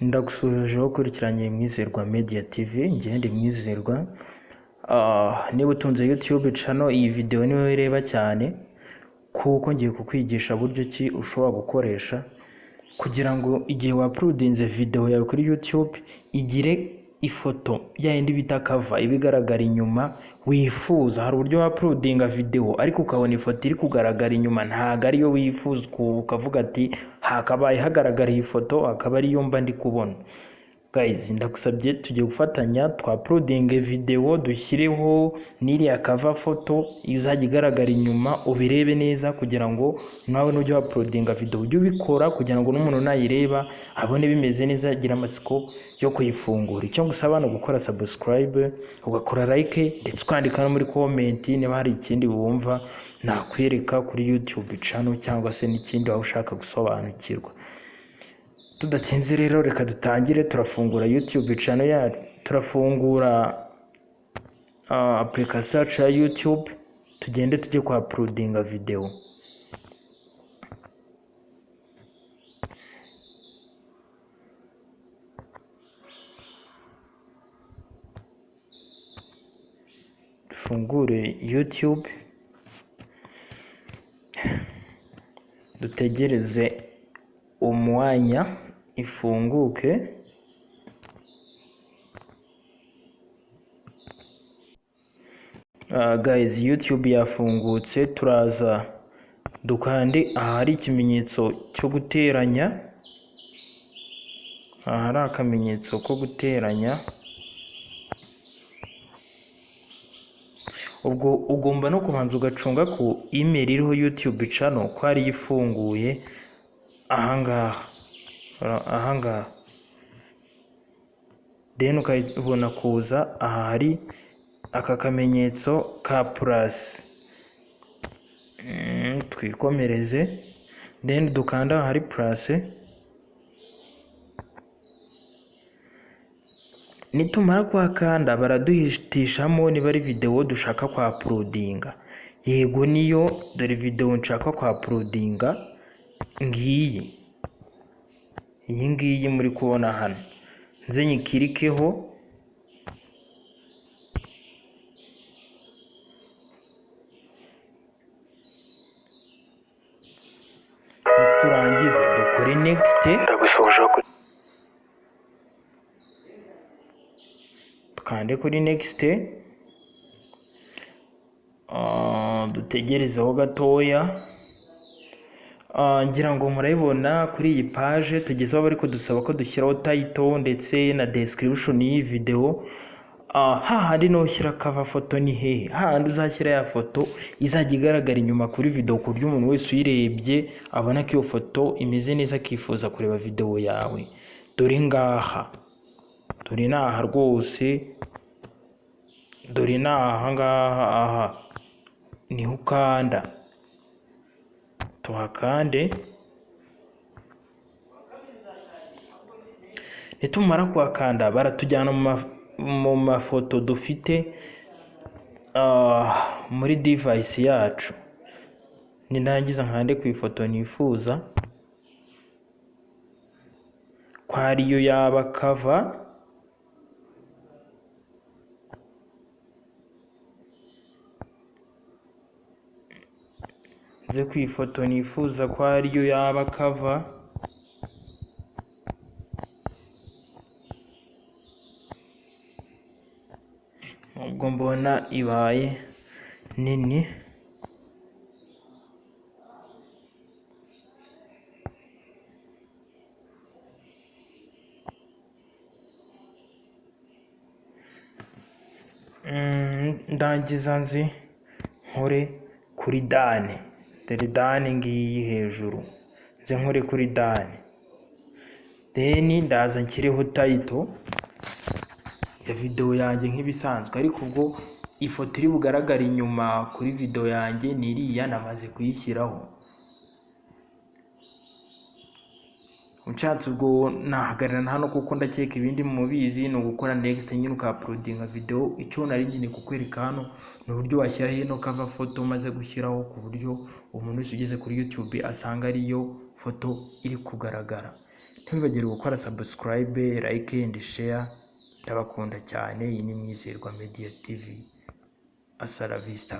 Ndagusuhuje ukurikiranye Mwizerwa Media TV, njye ndi Mwizerwa. Niba utunze YouTube channel, iyi video niwe ireba cyane, kuko ngiye kukwigisha buryo ki ushobora gukoresha kugira ngo igihe wauploadinze video yawe kuri YouTube igire ifoto ya yindi bita cover iba igaragara inyuma wifuza. Hari uburyo wauploadinga video ariko ukabona ifoto iri kugaragara inyuma ntago ariyo wifuza, ukavuga ati hakabaye hagaragara iyi foto akaba ariyo mba ndi kubona. Guys, ndagusabye tugiye gufatanya twauploadinge video dushyireho n'iriya cover photo izajya igaragara inyuma, ubirebe neza kugira ngo nawe nujya uploadinga video ujye ubikora kugira ngo n'umuntu nayireba abone bimeze neza, agira amatsiko yo kuyifungura. Icyo ngusaba ni ugukora subscribe, ugakora like, ndetse ukandika no muri comment niba hari ikindi wumva nakwereka kuri YouTube channel cyangwa se n'ikindi waba ushaka gusobanukirwa. Tudatinze rero reka dutangire. Turafungura YouTube channel yacu, turafungura application yacu ya YouTube, tugende tujye kwa uploadinga video. Dufungure YouTube, dutegereze umwanya ifunguke. Guys, YouTube yafungutse. Turaza dukande ahari ikimenyetso cyo guteranya, ahari akamenyetso ko guteranya. Ubwo ugomba no kubanza ugacunga ku email iriho YouTube channel ko ariyo ifunguye ahangaha, ahangaha, then ukabona kuza aha hari aka kamenyetso ka plus. Twikomereze, then dukanda ahari plus. Nitumara kuhakanda baraduhitishamo niba ari video dushaka kwa uploadinga. Yego niyo, dore video nshaka kwa uploadinga ngiyi, iyi ngiyi muri kubona hano, nze nyikirikeho. Niturangiza dukore next, dukande kuri next, dutegerezeho gatoya. Ngira ngo murabibona kuri iyi page tugezeho bari kudusaba ko dushyiraho title ndetse na description y'iyi video. Hahandi niho ushyira cover photo ni hehe? Hahandi uzashyira ya foto izajya igaragara inyuma kuri video, ku buryo umuntu wese uyirebye abona ko iyo foto imeze neza akifuza kureba video yawe. Dore ngaha, dore naha rwose, dore naha ngaha, aha niho ukanda, tuhakande. Nitumara kuhakanda baratujyana mu mafoto dufite muri device yacu. Nindangiza nkande ku ifoto nifuza ko ariyo yaba cover. Nze ku ifoto nifuza ko ariyo yaba cover. Ubwo mbona ibaye nini, ndangiza nzi nkore kuri done. Dore done ngiyi hejuru, nze nkore kuri done, then ndaza nshyireho title ya video yanjye nk'ibisanzwe. Ariko ubwo ifoto iri bugaragara inyuma kuri video yanjye ni iriya namaze kuyishyiraho. Nshatse ubwo nahagarara hano kuko ndakeka ibindi mubizi ni ugukora next nyine ukauploadinga video. Icyo nari ngiye kukwereka hano ni uburyo washyiraho ino cover photo umaze gushyiraho, ku buryo umuntu wese ugeze kuri YouTube asanga ariyo foto iri kugaragara. Ntiwibagirwe gukora subscribe, like and share. Ndabakunda cyane. Iyi ni Mwizerwa Media TV. Hasta la vista.